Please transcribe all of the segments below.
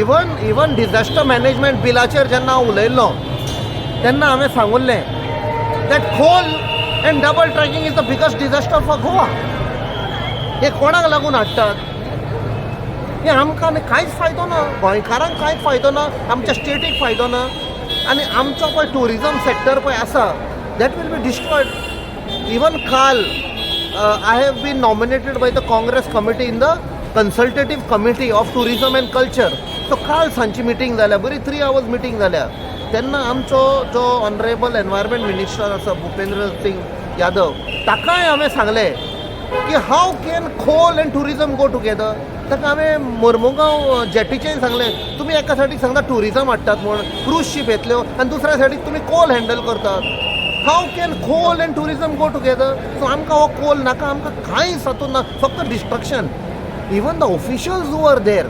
Even disaster management बिलाचेर जेन्ना हांव उलयल्लो तेन्ना हांवें सांगुल्लें that coal and double tracking is the biggest disaster for Goa. हे कोणाक लागून हाडटात? हे आमकां न्ही कांयच फायदो ना, गोंयकारांक कांयच फायदो ना, आमच्या स्टेटीक फायदो ना आनी आमचो पळय ट्युरिजम सेक्टर पळय आसा, that will be destroyed. Even काल I have been nominated by the Congress committee in the consultative committee of tourism and culture. So काल सांजची मिटींग जाल्या, बरी 3 आवर्स मिटींग जाल्या. तेन्ना आमचो जो ऑनरेबल एनवायरमेंट मिनिस्टर आसा, भुपेंद्र सिंग यादव, ताकाय हांवें सांगलें की how can coal and tourism go together? ताका हांवें मोर्मुगांव जेटीचेर सांगलें, तुमी एका सायडीक सांगता ट्युरिजम हाडटात म्हूण, क्रूज शीप येतल्यो आनी दुसऱ्या सायडीक तुमी कोल हँडल करतात. How can coal and tourism go together? So आमकां हो कोल नाका, आमकां कांयच हातूंत ना, फक्त destruction. Even the officials who are there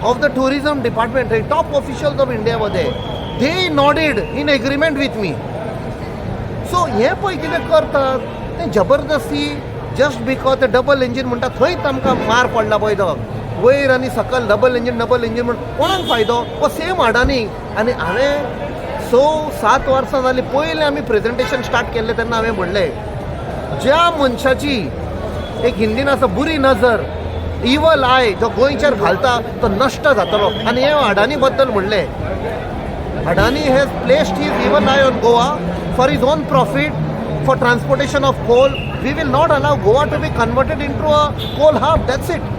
of the tourism department, top officials of India were there. They nodded in agreement with me. So हें पळय कितें करतात तें जबरदस्ती, जस्ट because ते डबल इंजीन म्हणटा थंयच आमकां मार पडला पळय, तो वयर आनी सकल डबल इंजीन, डबल इंजीन म्हण कोणाक फायदो? हो सेम अडानी. आनी हांवें 6-7 वर्सां जालीं, पयलें आमी प्रेजेंटेशन स्टार्ट केल्लें तेन्ना हांवें म्हणलें, ज्या मनशाची एक हिंदीन आसा, बुरी नजर, इवल I जो गोंयचेर घालता तो नश्ट जातलो. आनी हें अडानी बद्दल म्हणलें. Adani has placed his evil eye on Goa for his own profit, for transportation of coal. We will not allow Goa to be converted into a coal hub. That's it.